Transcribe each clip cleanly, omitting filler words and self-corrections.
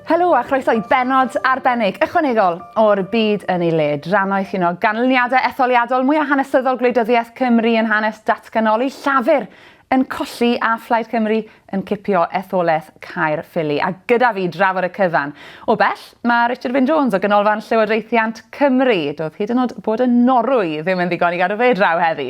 Helo a chroeso i bennod arbennig ychwanegol o'r byd yn ei le. Drannoeth un o ganlyniadau etholiadol mwyaf hanesyddol gwleidyddiaeth Cymru yn hanes datganoli Llafur yn colli a Phlaid Cymru yn cipio etholaeth Caerffili. A gyda fi drafod y cyfan. O bell, mae Richard Wyn Jones o Ganolfan Llywodraethiant Cymru. Doedd hyd yn oed bod yn Norwy ddim yn ddigon i gadw fe draw heddi.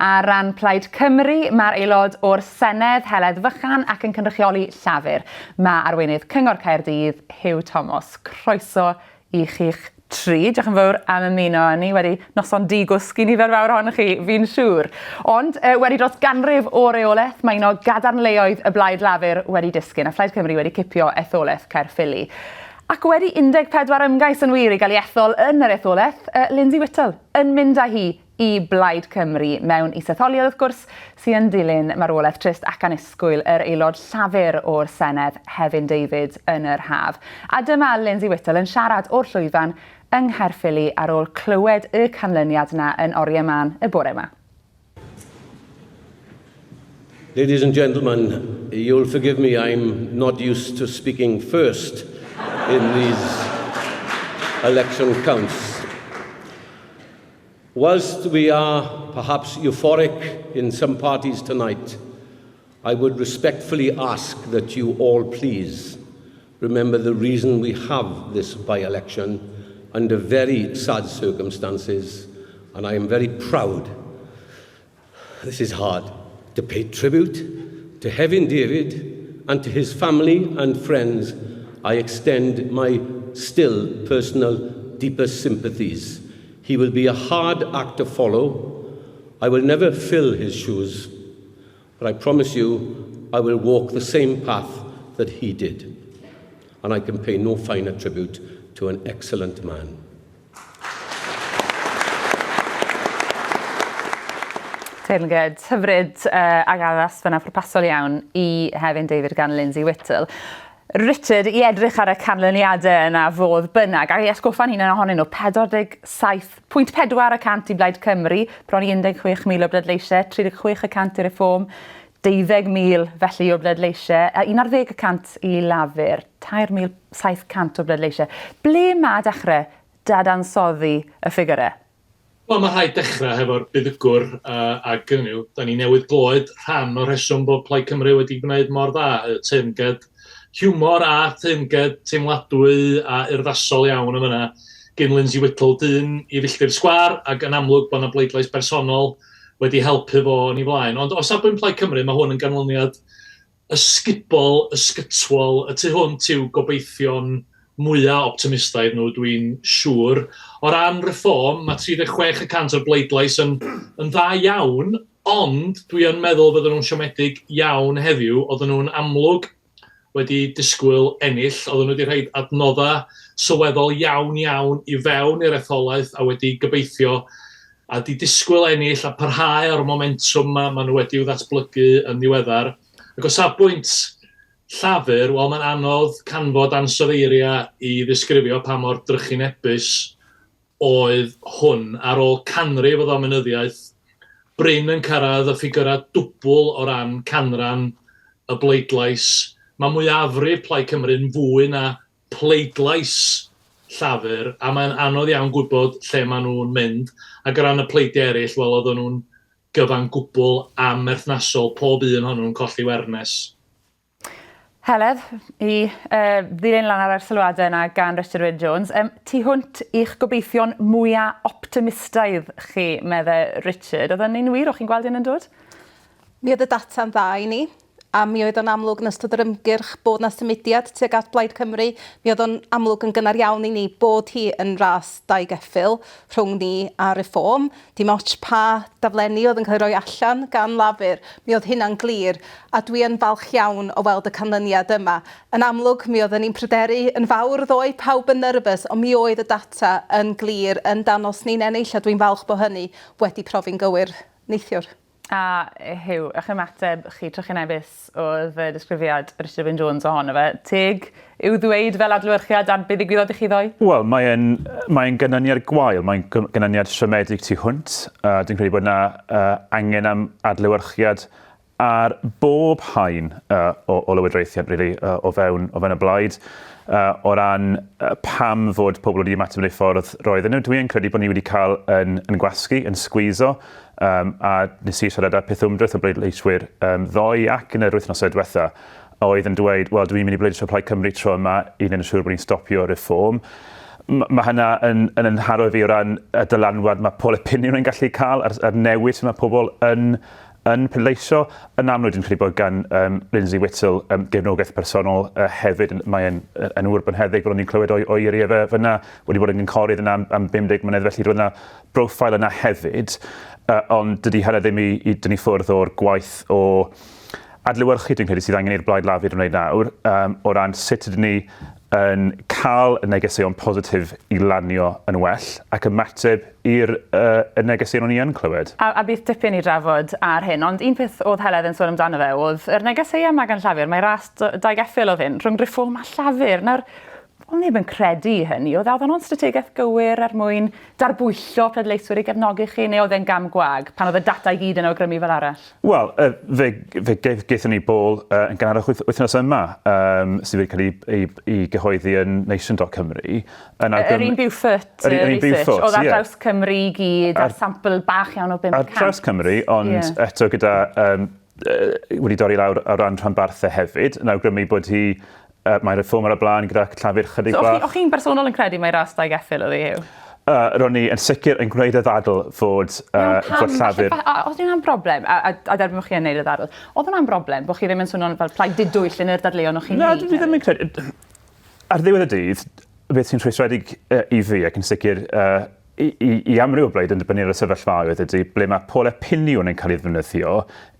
Ar ran Plaid Cymru, mae'r aelod o'r Senedd, Heledd Fychan, ac yn cynrychioli Llafur. Mae arweinydd Cyngor Caerdydd, Huw Thomas. Croeso i chi'ch tri. Diolch yn fawr am ymuno â ni wedi noson di-gwsg i nifer fawr ohonoch chi, fi'n siŵr. Ond uh, wedi dros ganrif o reolaeth, mae un o gadarnleoedd y Blaid Lafur wedi disgyn a Phlaid Cymru wedi cipio etholaeth Caerffili. Ac wedi 14 ymgais yn wir i gael ei ethol yn yr etholaeth, uh, Lindsay Whittle yn mynd â hi i Blaid Cymru mewn isetholiad wrth gwrs sy yn dilyn marwolaeth trist ac annisgwyl yr aelod Llafur o'r Senedd, Hefin David, yn yr haf. A dyma Lindsay Whittle yn siarad o'r llwyfan yng Nghaerffili ar ôl clywed y canlyniad 'na yn oriau mân y bore 'ma. Ladies and gentlemen, you'll forgive me, I'm not used to speaking first in these election counts. Whilst we are perhaps euphoric in some parties tonight, I would respectfully ask that you all please remember the reason we have this by-election under very sad circumstances, and I am very proud, this is hard, to pay tribute to Hefin David and to his family and friends. I extend my still personal deepest sympathies. He will be a hard act to follow. I will never fill his shoes, but I promise you I will walk the same path that he did. And I can pay no finer tribute to an excellent man. Teyrnged hyfryd uh, ag addas fyna pwrpasol iawn i Hefin David gan Lindsay Whittle. Richard, i edrych ar y canlyniadau yna fodd bynnag, ac i atgoffa'n hunain ohonyn nhw, 47.4 y cant i Blaid Cymru, bron i 16,000 o bleidleisiau, 36 y cant i Reform, 12,000 felly o bleidleisiau, a 11 y cant i Lafur, 3,700 o bleidleisiau. Ble mae dechrau dadansoddi y ffigyrau? Wel, mae rhaid dechrau hefo'r buddugwr, uh, ac hynny yw, da ni newydd glywed rhan o'r rheswm bod Plaid Cymru wedi gwneud mor dda, y teyrnged hiwmor a teyrnged teimladwy a urddasol iawn yn fyna gyn Lindsay Whittle, dyn i filltir sgwâr, ac yn amlwg bod yna bleidlais bersonol wedi helpu fo yn ei flaen. Ond o safbwynt Plaid Cymru, mae hwn yn ganlyniad ysgubol, ysgytwol, y tu hwnt i'w gobeithion mwya' optimistaidd nhw, dwi'n siŵr. O ran Reform, mae 36 y cant o'r bleidlais yn, yn dda iawn, ond dwi yn meddwl fydden nhw'n siomedig iawn heddiw. Oedden nhw'n amlwg wedi disgwyl ennill, oedden nhw wedi rhoi adnoddau sylweddol iawn iawn i fewn i'r etholaeth a wedi gobeithio a 'di disgwyl ennill a parhau â'r momentwm 'ma maen nhw wedi'w ddatblygu yn ddiweddar. Ac o safbwynt Llafur, wel mae'n anodd canfod ansoddeiriau i ddisgrifio pa mor drychinebus oedd hwn. Ar ôl canrif o ddominyddiaeth, brin yn cyrraedd y ffigyrau dwbl o ran canran y bleidlais. Mae mwyafrif Plaid Cymru'n fwy na pleidlais Llafur, a mae'n anodd iawn gwybod lle maen nhw'n mynd. Ac o ran y pleidiau eraill, wel oedden nhw'n gyfan gwbl amherthnasol, pob un ohonyn nhw'n colli wernes. Heledd, i uh, ddilyn lan ar yr sylwadau yna gan Richard Wyn Jones, um, tu hwnt i'ch gobeithion mwyaf optimistaidd chi, medde Richard. Oedd hynny'n wir? O'ch chi'n gweld hyn yn dod? Mi oedd y data'n dda i ni, a mi oedd o'n amlwg yn ystod yr ymgyrch bod 'na symudiad tuag at Blaid Cymru. Mi oedd o'n amlwg yn gynnar iawn i ni bod hi yn ras dau geffyl rhwng ni a Reform. Dim ots pa daflenni oedd yn cael eu rhoi allan gan Lafur, mi oedd hynna'n glir, a dwi yn falch iawn o weld y canlyniad yma. Yn amlwg, mi oedden ni'n pryderu yn fawr ddoe, pawb yn nervous, ond mi oedd y data yn glir, yn danos ni'n ennill, a dwi'n falch bod hynny wedi profi'n gywir neithiwr. A Huw, 'ych ymateb chi trychinebus oedd y disgrifiad Richard Wyn Jones ohono fe. Teg yw ddweud fel adlewyrchiad ar be ddigwyddodd i chi ddoe? Wel, mae'n mae ganlyniad gwael, mae'n ganlyniad siomedig tu hwnt. Uh, dwi'n credu bod yna uh, angen am adlewyrchiad ar bob haen uh, o, o lywodraethiant, really, uh, o, fewn, o fewn y blaid, uh, o ran uh, pam fod pobl wedi ymateb yn eu ffordd roedden nhw. Dwi'n credu bod ni wedi cael yn, yn gwasgu, yn sgwyddo, um, a nes i siarad â peth ymdreth o bleidleiswyr um, ddoe ac yn yr wythnosau diwetha, oedd yn dweud, wel, dwi'n mynd i bleidleisio Plaid Cymru tro yma i wneud yn siŵr bod ni'n stopio reform. Mae hynna yn, yn yn fi o ran y dylanwad mae poll opinion yn gallu cael a'r, a'r newid sydd mae pobl yn, yn pleidleisio. Yn amlwg, dwi'n credu bod gan um, Lindsay Whittle um, gefnogaeth personol uh, hefyd. Mae'n yn ŵr bonheddig, fel o'n i'n clywed o'i, o'i eiriau fe fyna, wedi bod yn gynghorydd yna am, am 50 mlynedd, felly roedd yna broffil yna hefyd. Uh, ond dydy hynna ddim i, i dynnu ffwrdd o'r gwaith o adlewyrchu, dwi'n credu, sydd angen i'r Blaid Lafur wneud nawr, um, o ran sut ydyn ni yn cael y negeseuon positif i lanio yn well ac ymateb i'r uh, y negeseuon o'n i yn clywed. A, a bydd dipyn i drafod ar hyn, ond un peth oedd Heledd yn sôn amdano fe oedd yr negeseuon yma gan Llafur, mae ras dau geffyl oedd hyn, rhwng Reform a Llafur. Nawr, oedd neb yn credu hynny, oedd oedd hwnnw'n strategaeth gywir er mwyn darbwyllo pleidleiswyr i gefnogi chi, neu oedd e'n gam gwag pan oedd y data i gyd yn awgrymu fel arall? Wel, uh, fe, fe gaethon ni bol uh, yn gynharach wythnos yma, um, sydd wedi cael ei, ei, ei gyhoeddi yn nation.cymru. Yn awgrym... Yr un Beaufort yr, yr un research, oedd ar draws Cymru i gyd, ar, ar sampl bach iawn o 500. Ar draws Cymru, ond yeah. eto gyda um, wedi dorri lawr o ran rhanbarthau hefyd, yn awgrymu bod hi uh, mae reform ar y blaen gyda llafur chydig so, bach. O'ch chi'n bersonol yn credu mai ras dau geffyl oedd hi, Huw? Uh, ro'n i yn sicr yn gwneud y ddadl fod, uh, fod llafur... Oedd hwnna'n broblem, a, a, a derbyn bod chi yn gwneud y ddadl, oedd hwnna'n broblem bod chi ddim yn swnio'n fel plaid didwyll yn yr dadleuon o'ch chi'n Na, dwi ddim yn credu. Ar ddiwedd y dydd, beth sy'n rhwystredig uh, i fi ac yn sicr uh, i, i, i amryw o blaid yn dibynnu ar y sefyllfaoedd ydy ble mae pôl opiniwn yn cael ei ddefnyddio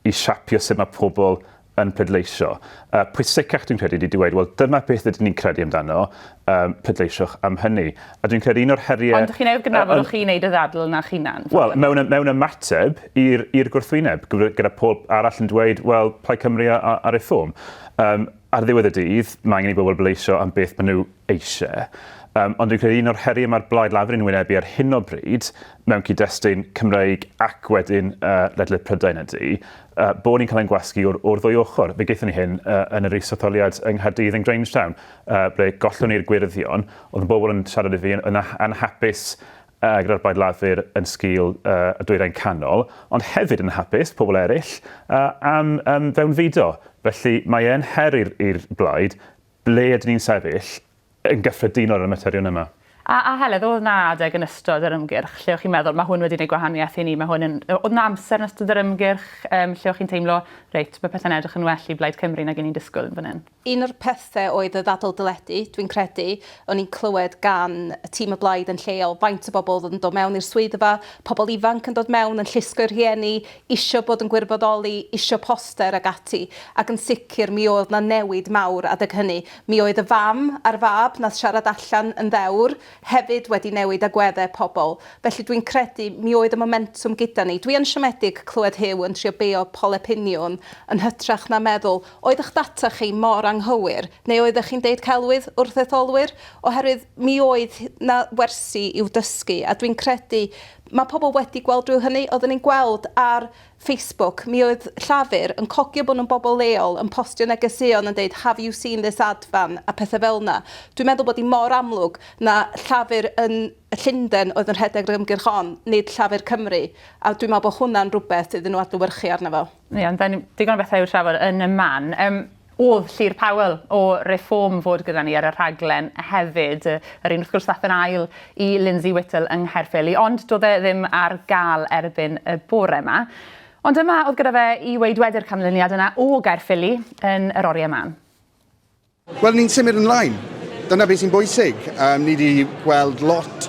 i siapio sut mae pobl yn pleidleisio. Uh, pwysicach dwi'n credu ydy dweud, wel dyma beth ydyn ni'n credu amdano, um, pleidleisiwch am hynny. A dwi'n credu un o'r heriau... Ond chi'n newydd gydnabod uh, o'ch chi'n neud y ddadl na chi'na'n. Wel, mewn, mewn ymateb i'r gwrthwyneb, gyda pob arall yn dweud, wel, Plaid Cymru a, a, a Reform. Um, ar ddiwedd y dydd, mae angen i bobl bleisio am beth maen nhw eisiau. Um, ond dwi'n credu un o'r heriau mae'r Blaid Lafur yn wynebu ar hyn o bryd mewn cyd-destun Cymreig ac wedyn uh, ledled Prydain ydy, uh, bod ni'n cael ein gwasgu o'r, or ddwy ochr. Fe gaethon ni hyn uh, yn yr isetholiad yng Nghaerdydd yn Grangetown, uh, ble gollon ni'r gwyrddio'n, oedd y bobl yn siarad i fi yn, yn anhapus uh, gyda'r Blaid Lafur yn sgil uh, y dwyrain canol, ond hefyd yn hapus, pobl eraill, uh, am um, fewnfudo. Felly mae e'n her i'r blaid ble ydyn ni'n sefyll yn gyffredinol ar y materion yma. A, a Heledd, oedd 'na adeg yn ystod yr ymgyrch lle o'ch chi'n meddwl, mae hwn wedi gwneud gwahaniaeth i ni, mae hwn yn... Oedd 'na amser yn ystod yr ymgyrch um, lle o'ch chi'n teimlo, reit, mae pethau'n edrych yn well i Blaid Cymru nag i ni'n disgwyl yn fan hyn? Un o'r pethau oedd y ddadl deledu, dwi'n credu. O'n i'n clywed gan y tîm y Blaid yn lleol faint o bobl oedd yn dod mewn i'r swyddfa, pobl ifanc yn dod mewn yn llusgo'u rhieni, isio bod yn gwirfoddoli, isio poster ag ati, ac yn sicr mi oedd 'na newid mawr adeg hynny. Mi oedd y fam a'r fab nath siarad allan yn ddewr hefyd wedi newid agwedde pobl. Felly dwi'n credu mi oedd y momentwm gyda ni. Dwi yn siomedig clywed Huw yn trio beio pole piniwn yn hytrach na meddwl, oedd ych data chi mor anghywir neu oeddech chi'n deud celwydd wrth etholwyr? Oherwydd mi oedd 'na wersi i'w dysgu a dwi'n credu Mae pobl wedi gweld drwy hynny. Oedden ni'n gweld ar Facebook, mi oedd Llafur yn cogio bod nhw'n bobl leol, yn postio negeseuon yn deud have you seen this ad van a pethau fel yna. Dwi'n meddwl bod hi mor amlwg na Llafur yn Llundain oedd yn rhedeg yr ymgyrch hon, nid Llafur Cymru. A dwi'n meddwl bod hwnna'n rhywbeth iddyn nhw adlewyrchu arno fo. Ie, ond digon o bethau i'w trafod yn y man. Um, O'dd Llŷr Powell o Reform fod gyda ni ar y rhaglen hefyd, yr un wrth gwrs ddath yn ail i Lindsay Whittle yng Nghaerffili, ond do'dd e ddim ar ga'l erbyn y bore 'ma. Ond dyma o'dd gyda fe i weud wedi'r canlyniad yna o Gaerffili yn yr oriau mân. Wel, ni'n symud ymlaen. Dyna beth sy'n bwysig. Um, ni wedi gweld lot,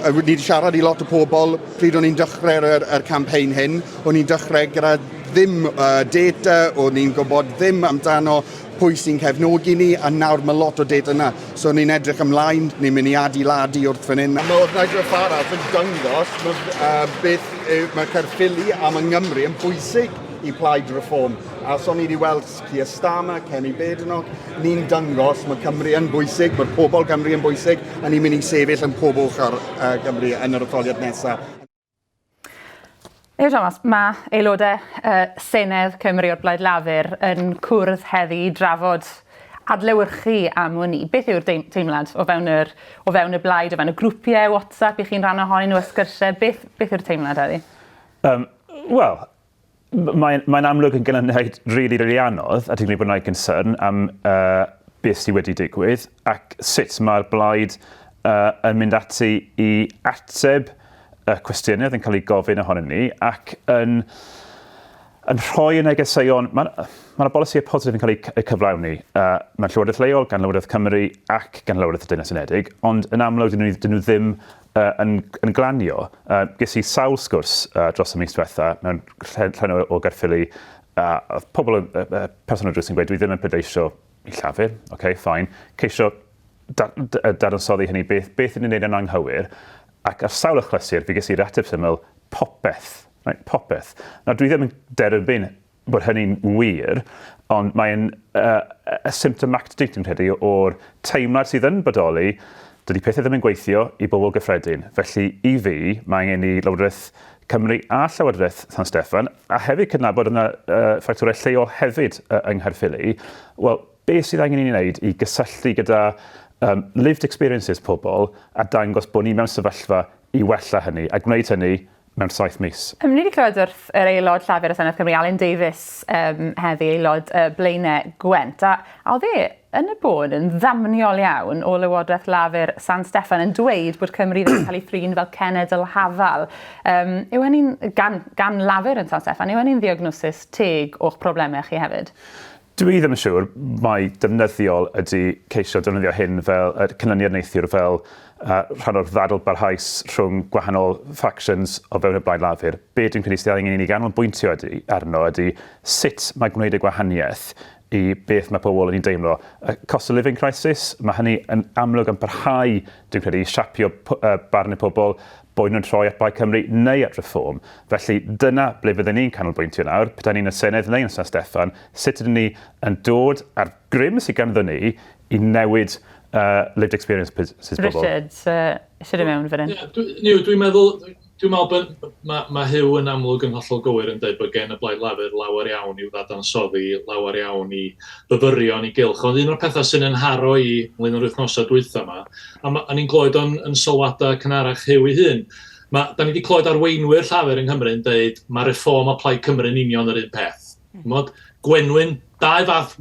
uh, ni wedi siarad i lot o pobl pryd o'n i'n dechrau'r er, er campaign hyn. O'n i'n dechrau gyda ddim uh, data, o'n i'n gwybod ddim amdano pwy sy'n cefnogi ni, a nawr mae lot o data yna. So ni'n edrych ymlaen, ni'n mynd i adeiladu wrth fan hyn. Mae oedd Nigel Farage yn dangos mae, uh, beth, mae Caerffili a mae Nghymru yn bwysig i Plaid Reform. A so ni wedi weld Keir Starmer, Kemi Badenoch, ni'n dangos mae Cymru yn bwysig, mae'r pobl Cymru yn bwysig, a ni'n mynd i sefyll yn pob ochr uh, Gymru yn yr etholiad nesaf. Huw Thomas, mae aelodau uh, Senedd Cymru o'r Blaid Lafur yn cwrdd heddi i drafod adlewyrchu am wn i. Beth yw'r teimlad o fewn, yr, o fewn y blaid, o fewn y grwpiau WhatsApp i chi'n rhan ohonyn nhw, y sgyrsiau? Beth, beth yw'r teimlad heddi? Um, Wel, mae'n mae amlwg yn ganlyniad rili, really, really anodd, a dwi'n gwneud bod yna concern am uh, beth sydd wedi digwydd ac sut mae'r blaid uh, yn mynd ati i ateb y cwestiynau oedd yn cael eu gofyn ohonyn ni ac yn, yn rhoi y negeseuon. Mae ma yna bolisïau positif yn cael eu cyflawni. Uh, mae'n Llywodraeth Leol gan Lywodraeth Cymru ac gan Lywodraeth y Deyrnas Unedig, ond yn amlwg dyn nhw, dyn nhw ddim uh, yn, yn glanio. Uh, ges i sawl sgwrs uh, dros y mis diwetha mewn llen o, o Gaerffili, a uh, pobl, uh, uh, person o drws yn gweud, dwi ddim yn pleidleisio i Llafur, oce, okay, fine. Ceisio dadansoddi hynny, beth, beth ydyn ni'n neud yn anghywir, ac ar sawl achlysur fi ges i'r ateb syml, popeth. Right, popeth. Nawr, dwi ddim yn derbyn bod hynny'n wir, ond mae'n uh, symptomatic, dwi'n credu, o'r teimlad sydd yn bodoli, dydy pethau ddim yn gweithio i bobl gyffredin. Felly, i fi, mae angen i Lywodraeth Cymru a Llywodraeth San Steffan, a hefyd cydnabod yna uh, ffactorau lleol hefyd uh, yng Nghaerffili, wel, beth sydd angen i ni wneud i gysylltu gyda um, lived experiences pobl a dangos bod ni mewn sefyllfa i wella hynny, a gwneud hynny mewn saith mis. Ni wedi clywed wrth yr aelod Llafur y Senedd Cymru, Alun Davies, um, heddi, aelod uh, Blaenau Gwent, a, a oedd e yn y bôn yn ddamniol iawn o Lywodraeth Lafur San Steffan yn dweud bod Cymru ddim yn cael ei thrin fel cenedl hafal. Um, yw hynny'n, gan, gan Lafur yn San Steffan, yw hynny'n ddiagnosis teg o'ch problemau chi hefyd? Dwi ddim yn siŵr mai defnyddiol ydy ceisio defnyddio hyn fel y canlyniad neithiwr fel uh, rhan o'r ddadl barhaus rhwng gwahanol factions o fewn y Blaid Lafur. Be dwi'n credu sydd angen i ni ganolbwyntio ydy, arno ydy sut mae gwneud y gwahaniaeth i beth mae pobl yn ei deimlo. Y cost of living crisis, mae hynny yn amlwg yn parhau, dwi'n credu, i siapio barn y pobl, boed nhw'n troi at Blaid Cymru neu at Reform. Felly dyna ble fydden ni'n canolbwyntio nawr, petai ni'n y Senedd neu yn San Steffan, sut ydyn ni yn dod â'r grym sydd ganddo ni i newid uh, lived experience pobl. Richard, uh, eisiau dod mewn fan hyn? Yeah, dwi'n dwi meddwl, dwi'n meddwl bod mae, ma Huw yn amlwg yn hollol gywir yn dweud bod gen y Blaid Lafur lawer iawn i'w ddadansoddi, lawer iawn i fyfyrio yn ei gylch. Ond un o'r pethau sy'n yn haro i ynglyn â'r wythnosau dwytha yma, a, ma, a ni'n clywed o'n yn sylwadau cynharach Huw ei hun, ma, da ni wedi clywed arweinwyr Llafur yng Nghymru yn dweud mae Reform a Plaid Cymru yn union yr un peth. Mm. Gwenwyn, dau fath,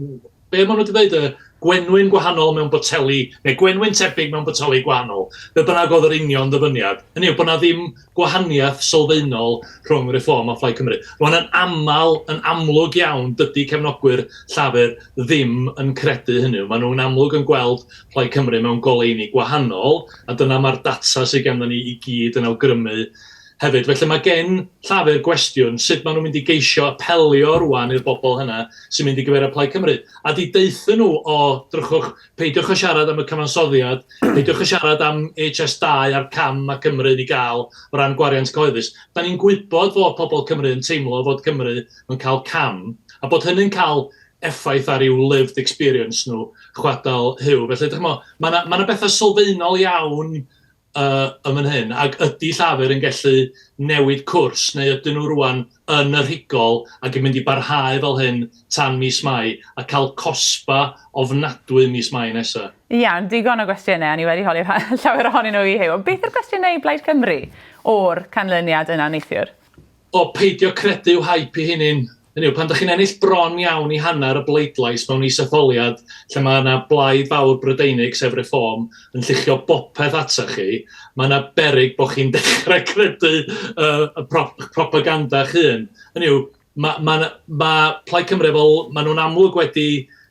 be maen nhw wedi dweud, y gwenwyn gwahanol mewn boteli, neu gwenwyn tebyg mewn boteli gwahanol, be bynnag oedd yr union ddyfyniad. Hynny yw bod na ddim gwahaniaeth sylfaenol rhwng Reform a Phlaid Cymru. Rwan yn aml, yn amlwg iawn, dydy cefnogwyr Llafur ddim yn credu hynny. Maen nhw'n amlwg yn gweld Plaid Cymru mewn goleuni gwahanol, a dyna mae'r data sydd ganddo ni i gyd yn awgrymu hefyd. Felly mae gen Llafur gwestiwn sut maen nhw'n mynd i geisio apelio rwan i'r bobl hynna sy'n mynd i gyfeirio Plaid Cymru. A di deuthyn nhw o, drychwch, peidiwch â siarad am y cyfansoddiad, peidiwch â siarad am HS2 a'r cam mae Cymru yn ei gael o ran gwariant cyhoeddus. Da ni'n gwybod fod pobl Cymru yn teimlo fod Cymru yn cael cam, a bod hynny'n cael effaith ar i'w lived experience nhw, chwadal Huw. Felly, dych chi'n mae yna ma bethau sylfaenol iawn uh, yn fan hyn, ac ydy Llafur yn gallu newid cwrs, neu ydyn nhw rwan yn y rhigol ac yn mynd i barhau fel hyn tan mis Mai a cael cosba ofnadwy mis Mai nesaf? Iawn, digon o gwestiynau, a ni wedi holi llawer ohonyn nhw i Huw. Beth yw'r cwestiynau i Blaid Cymru o'r canlyniad yna neithiwr? O peidio credu i'w hype i hunin. Hynny yw, pan dych chi'n ennill bron iawn i hanner y bleidlais mewn is-etholiad lle mae yna blaid fawr Brydeinig, sef Reform, yn lluchio bopeth atach chi, mae yna beryg bod chi'n dechrau credu uh, y prop propaganda eich hun. Hynny yw, mae ma, ma Plaid Cymru fel, maen nhw'n amlwg wedi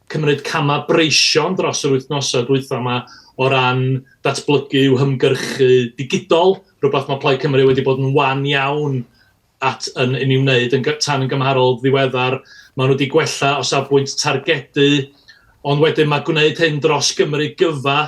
cymryd camau breision dros yr wythnosau dwytha yma o ran datblygu i'w hymgyrchu digidol, rhywbeth mae Plaid Cymru wedi bod yn wan iawn at yn, yn ei wneud yn, tan yn gymharol ddiweddar. Maen nhw wedi gwella o safbwynt targedu, ond wedyn mae gwneud hyn dros Gymru gyfa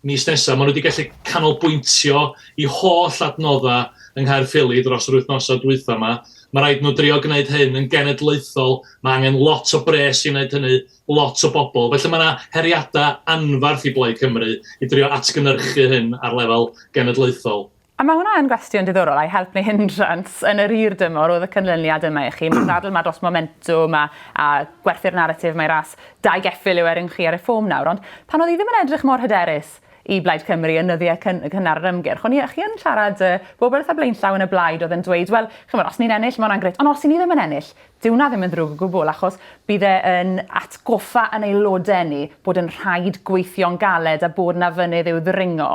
mis nesaf. Maen nhw wedi gallu canolbwyntio i holl adnoddau yng Nghaerffili dros yr wythnosau dwytha yma. Mae rhaid nhw drio gwneud hyn yn genedlaethol. Mae angen lot o bres i wneud hynny, lot o bobl. Felly mae yna heriadau anfarth i Blaid Cymru i drio atgynhyrchu hyn ar lefel genedlaethol. A mae hwnna yn gwestiwn diddorol, ai help neu hindrance yn yr hir dymor oedd y canlyniad yma i chi? Mae'r ddadl yma dros momentwm a, a gwerthu'r naratif mae ras dau geffyl yw er chi ar y ffôm nawr, ond pan oedd hi ddim yn edrych mor hyderus i Blaid Cymru yn nyddiau cyn, cynnar yr ymgyrch, o'n i, chi yn siarad uh, bobl eitha blaenllaw yn y blaid oedd yn dweud, wel, chymod, os ni'n ennill, mae hwnna'n gret, ond os i ni ddim yn ennill, Dyw hwnna ddim yn ddrwg o gwbl achos bydd e yn atgoffa yn aelodau ni bod yn rhaid gweithio'n galed a bod 'na fynydd i'w ddringo.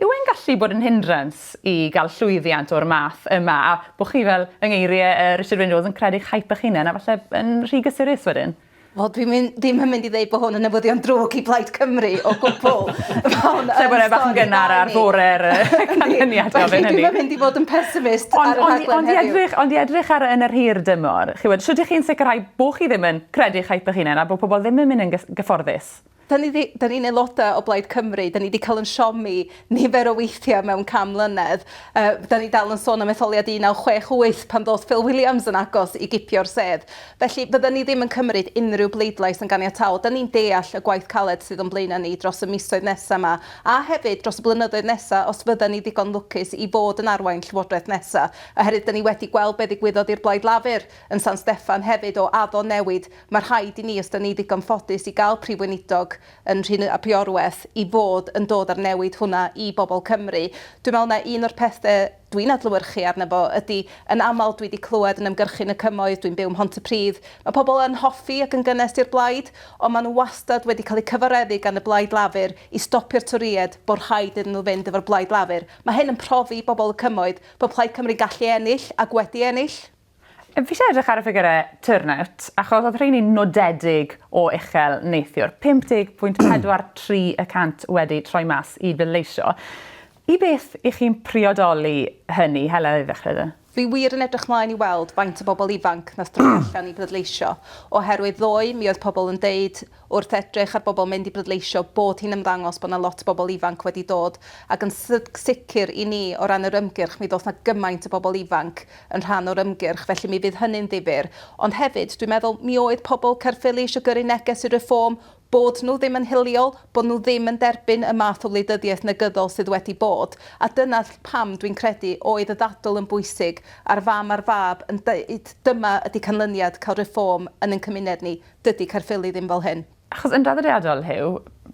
Yw e'n gallu bod yn hindrance i gael llwyddiant o'r math yma a bod chi fel, yng ngeiriau Richard Wyn Jones, yn credu'ch hype eich hunain a falle yn rhy gysurus wedyn? Wel, dwi'n mynd, ddim yn mynd i ddeud bod hwn yn newyddion drwg i Blaid Cymru o gwbl. Lle bod e bach yn gynnar ar fore'r canlyniad gofyn hynny. Dwi'n mynd i fod yn pessimist ar y rhaglen heddiw. Ond, ond i edrych ar yn yr hir dymor, chi wedi, sut ydych chi'n sicrhau bod chi ddim yn credu'ch hype eich hunain a bod pobl ddim yn mynd yn gyfforddus? Da ni da ni'n aelodau o Blaid Cymru, da ni wedi cael yn siomi nifer o weithiau mewn can mlynedd. Uh, da ni dal yn sôn am etholiad 1968 pan ddoth Phil Williams yn agos i gipio'r sedd. Felly, fydden ni ddim yn cymryd unrhyw bleidlais yn ganiataol. Da ni'n deall y gwaith caled sydd o'n blaenau ni dros y misoedd nesaf yma, a hefyd dros y blynyddoedd nesaf os fydden ni ddigon lwcus i fod yn arwain Llywodraeth nesaf, oherwydd da ni wedi gweld be ddigwyddodd i'r Blaid Lafur yn San Steffan hefyd o addo newid. Mae rhaid i ni, os da ni ddigon ffodus i gael Prif Weinidog yn Rhun ap Iorwerth, i fod yn dod â'r newid hwnna i bobl Cymru. Dwi'n meddwl na un o'r pethau dwi'n adlewyrchu arno fo ydy, yn aml dwi wedi clywed yn ymgyrchu yn y cymoedd, dwi'n byw ym Mhontypridd, mae pobl yn hoffi ac yn gynnes i'r blaid, ond maen nhw wastad wedi cael eu cyfareddu gan y Blaid Lafur i stopio'r Torïaid bod rhaid iddyn nhw fynd efo'r Blaid Lafur. Mae hyn yn profi i bobl y cymoedd bod Plaid Cymru'n gallu ennill ac wedi ennill. Fi eisiau edrych ar y ffigurau turnout, achos oedd rheini'n nodedig o uchel neithiwr. 50.43 y cant wedi troi mas i bleidleisio. I beth i chi'n priodoli hynny, Heledd, i ddechrau 'da? Fi wir yn edrych mlaen i weld faint o bobl ifanc nath droi allan i bleidleisio, oherwydd ddoe mi oedd pobl yn deud wrth edrych ar bobl mynd i bleidleisio bod hi'n ymddangos bod 'na lot o bobl ifanc wedi dod ac yn sicr i ni o ran yr ymgyrch mi ddoth 'na gymaint o bobl ifanc yn rhan o'r ymgyrch, felly mi fydd hynny'n ddifyr. Ond hefyd, dwi'n meddwl, mi oedd pobl Caerffili eisiau gyrru neges i Reform bod nhw ddim yn hiliol, bod nhw ddim yn derbyn y math o wleidyddiaeth negyddol sydd wedi bod. A dyna pam dwi'n credu oedd y ddadl yn bwysig, a'r fam a'r fab yn deud dyma ydy canlyniad cael Reform yn ein cymuned ni, dydy Caerffili ddim fel hyn. Achos yn draddodiadol, Huw,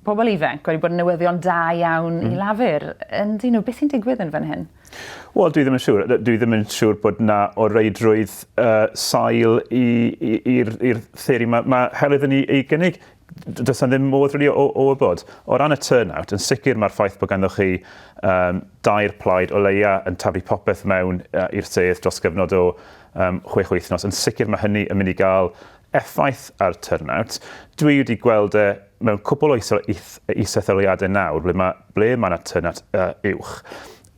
pobl ifanc wedi bod yn newyddion da iawn mm. i Lafur. Yn dyn nhw, beth sy'n digwydd yn fan hyn? Wel, dwi ddim yn siŵr. Dwi ddim yn siŵr bod na o reidrwydd uh, sail i'r theori mae, ma Heledd yn ei, ei gynnig. Does na ddim modd really o, o wybod. O ran y turnout, yn sicr mae'r ffaith bod ganddo chi um, dair plaid o leia yn taflu popeth mewn uh, i'r sedd dros gyfnod o um, chwech wythnos, yn sicr mae hynny yn mynd i gael effaith ar turnout. Dwi wedi gweld e mewn cwpl o isetholiadau nawr ble mae, ble mae yna turnout uh, uwch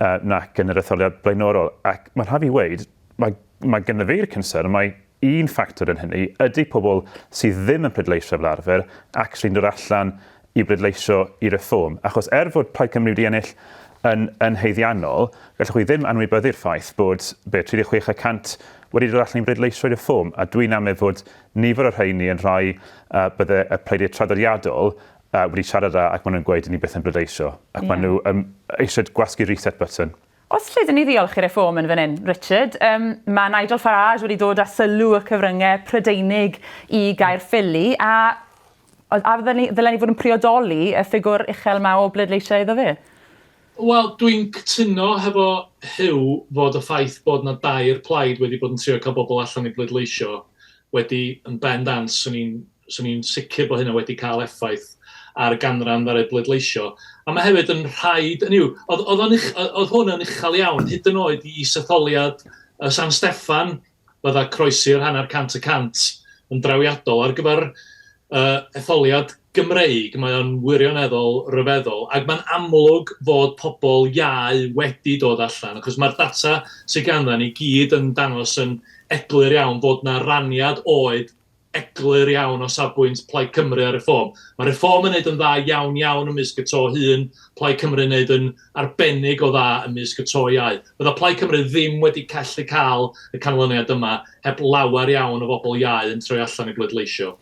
uh, nac yn yr etholiad blaenorol. Ac mae'n rhaid fi weud, mae, mae gynno fi'r concern, mae un ffactor yn hynny ydy pobl sydd ddim yn pleidleisio fel arfer actually'n dod allan i bleidleisio i Reform. Achos er fod Plaid Cymru wedi ennill yn, yn haeddiannol, gallwch chi ddim anwybyddu'r ffaith bod be, 36 y cant wedi dod allan i bleidleisio i Reform, a dwi'n amau fod nifer o'r rheini yn rhai uh, bydde y pleidiau traddodiadol uh, wedi siarad â ac maen nhw'n gweud ni byth yn bleidleisio, ac yeah. maen nhw um, eisiau gwasgu reset button. Os lle dyn ni ddiolch i Reform yn fan hyn, Richard, um, mae Nigel Farage wedi dod â sylw y cyfryngau Prydeinig i Gaerffili, a a ddylen ni, ddylen ni fod yn priodoli y ffigwr uchel yma o bleidleisiau iddo fe? Wel, dwi'n cytuno hefo Huw fod y ffaith bod 'na dair plaid wedi bod yn trio cael bobl allan i bleidleisio wedi yn bendant, 'swn i'n 'swn i'n sicr bod hynna wedi cael effaith ar y ganran ddaru bleidleisio. A mae hefyd yn rhaid, hynny yw, oedd, oedd, o'n uch, oedd hwn yn uchel iawn, hyd yn oed i isetholiad y San Steffan, bydda croesi'r hanner cant y cant yn drawiadol ar gyfer uh, etholiad Gymreig, mae o'n wirioneddol ryfeddol, ac mae'n amlwg fod pobl iau wedi dod allan, achos mae'r data sydd ganddo ni gyd yn dangos yn eglur iawn fod 'na raniad oed eglur iawn o safbwynt Plaid Cymru a Reform. Mae Reform yn neud yn dda iawn iawn ymysg y to hŷn, Plaid Cymru yn neud yn arbennig o dda ymysg y to iau. Bydda Plaid Cymru ddim wedi gallu cael y canlyniad yma heb lawer iawn o bobl iau yn troi allan i bleidleisio.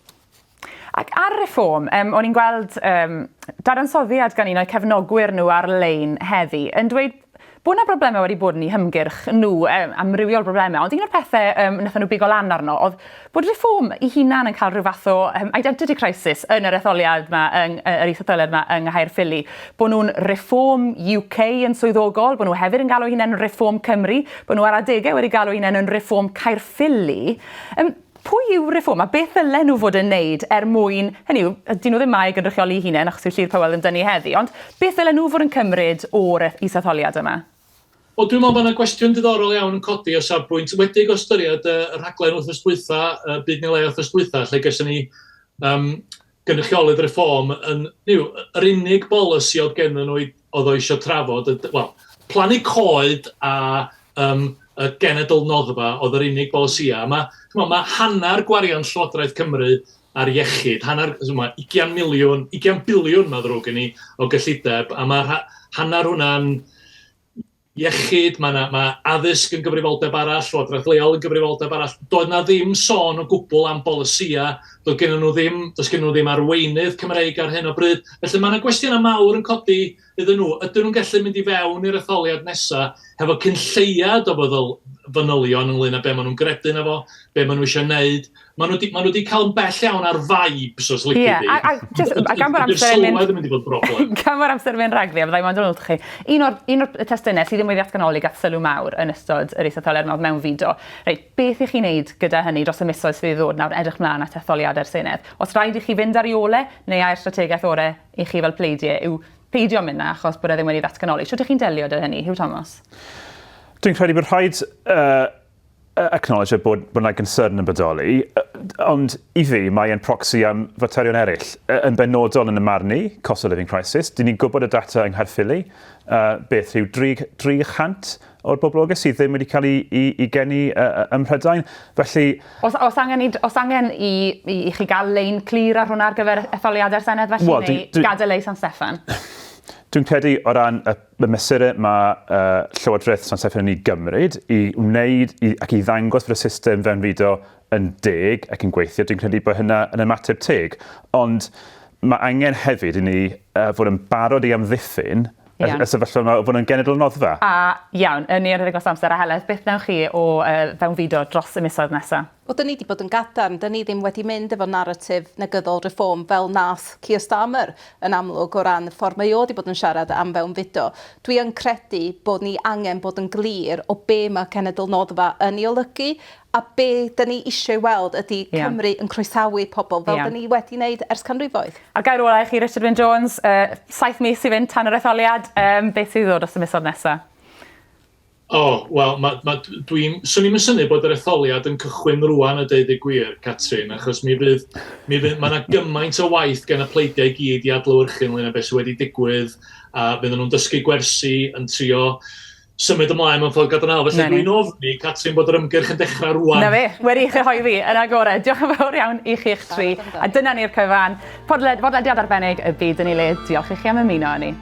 Ac ar Reform, um, o'n i'n gweld um, dadansoddiad gan un o'i cefnogwyr nhw ar-lein heddi, yn dweud Bod 'na broblemau wedi bod yn eu hymgyrch nhw, um, amrywiol broblemau, ond un o'r pethau um, wnaethon nhw bigo lan arno oedd bod Reform i hunan yn cael rhyw fath o um, identity crisis yn yr etholiad yma, yng, yr isetholiad yma yng Nghaerffili. Bod nhw'n Reform UK yn swyddogol, bod nhw hefyd yn galw hunain yn Reform Cymru, bod nhw ar adegau wedi galw hunain yn Reform Caerffili. Um, Pwy yw Reform a beth ddylen nhw fod yn neud er mwyn, hynny yw, dyn nhw ddim 'ma i gynrychioli eu hunain achos dyw Llyr Powell ddim 'da ni heddi, ond beth ddylen nhw fod yn cymryd o'r isetholiad yma? Wel, dwi'n meddwl bod yna gwestiwn diddorol iawn yn codi o safbwynt, wedig o ystyried y rhaglen wythnos dwytha, y Byd Neu Le wythnos dwytha, lle geson ni um, gynrychiolydd Reform yn, yw, yr unig bolisi oedd gennym nhw oedd o eisiau trafod, wel, plannu coed a um, y genedl noddfa oedd yr unig bolisïau. Mae, chymod, mae hanner gwariant Llywodraeth Cymru ar iechyd, hanner, mae 20 miliwn, 20 biliwn mae ddrwg gen i o gyllideb, a mae hanner hwnna'n iechyd, mae, na, mae addysg yn gyfrifoldeb arall, llywodraeth leol yn gyfrifoldeb arall. Doedd na ddim sôn o gwbl am bolisïau, doedd gen nhw ddim, does gen nhw ddim arweinydd Cymreig ar hyn o bryd. Felly mae yna gwestiynau mawr yn codi iddyn nhw, ydyn nhw'n gallu mynd i fewn i'r etholiad nesaf hefo cyn lleiad o feddwl fanylion ynglyn â be maen nhw'n gredu yna fo, be maen nhw eisiau gwneud. Maen nhw wedi, maen nhw wedi cael yn bell iawn ar vibes, os lici di. A, a, just, a gan bod amser yn mynd... mynd i fod broblem. Gan bod amser yn mynd rhagddi, a byddai moyn dod chi. Un o'r, un o'r testunau sydd ddim wedi datganoli gath sylw mawr yn ystod yr isetholiad yma mewn fudo. Reit, beth i chi'n neud gyda hynny dros y misoedd sydd i ddod nawr edrych mlaen at etholiadau'r Senedd? Os rhaid i chi fynd ar ei ole, neu ai'r strategaeth orau i chi fel pleidiau yw peidio mynd 'na achos bod e ddim wedi ddatganoli. Shwt ych chi'n delio 'da hynny, Huw Thomas? Dwi'n credu bod rhaid uh, acknowledge bod, bod yna concern yn bodoli, ond i fi mae e'n proxy am faterion eraill. Yn benodol yn y marn i, cost of living crisis, dyn ni'n gwybod y data yng Nghaerffili, uh, beth rhyw 300 o'r boblogaeth sydd ddim wedi cael ei, ei, ei geni uh, ym Mhrydain. Felly... Os, os angen, i, os angen i, i, i chi gael lein clir ar hwnna ar gyfer etholiadau'r Senedd felly, well, neu dwi, gadael ei San Steffan? Dwi'n credu o ran y, y mesurau mae uh, Llywodraeth San Steffan yn ei gymryd i wneud i, ac i ddangos fod y system fewnfudo yn deg ac yn gweithio, dwi'n credu bod hynna yn ymateb teg. Ond mae angen hefyd i ni uh, fod yn barod i amddiffyn y, y sefyllfa yma o fod yn genedl noddfa. A iawn, yn ni yn rhedeg dros amser a Heledd, beth wnewch chi o uh, fewnfudo dros y misoedd nesaf? Wel, dyn ni wedi bod yn gadarn, dyn ni ddim wedi mynd efo naratif negyddol reform fel nath Keir Starmer yn amlwg o ran y ffordd mae o wedi bod yn siarad am fewnfudo. Dwi yn credu bod ni angen bod yn glir o be mae cenedl noddfa yn ei olygu A be da ni eisiau weld ydy yeah. Cymru yn croesawu pobl fel yeah. da ni wedi wneud ers canrifoedd. A'r gair ola i chi, Richard Wyn Jones, uh, saith mis i fynd tan yr etholiad, um, beth sydd i ddod dros y misoedd nesaf? O, oh, wel, ma, ma, dwi'n... Swn i'n synnu bod yr etholiad yn cychwyn rwan a deud y gwir, Catrin, achos mi fydd, mi fydd, mae yna gymaint o waith gen y pleidiau i gyd i adlewyrchu ynglyn â beth sydd wedi digwydd, a fydden nhw'n dysgu gwersi, yn trio symud ymlaen mewn ffordd gadarnhaol. Felly dwi'n ofni, Catrin, bod yr ymgyrch yn dechrau rwan. Na fe, wedi eich cyhoeddi yn agored. Diolch yn fawr iawn i chi'ch tri. A dyna ni'r cyfan. Podlediad arbennig y byd yn ei le. Diolch i chi am ymuno â ni.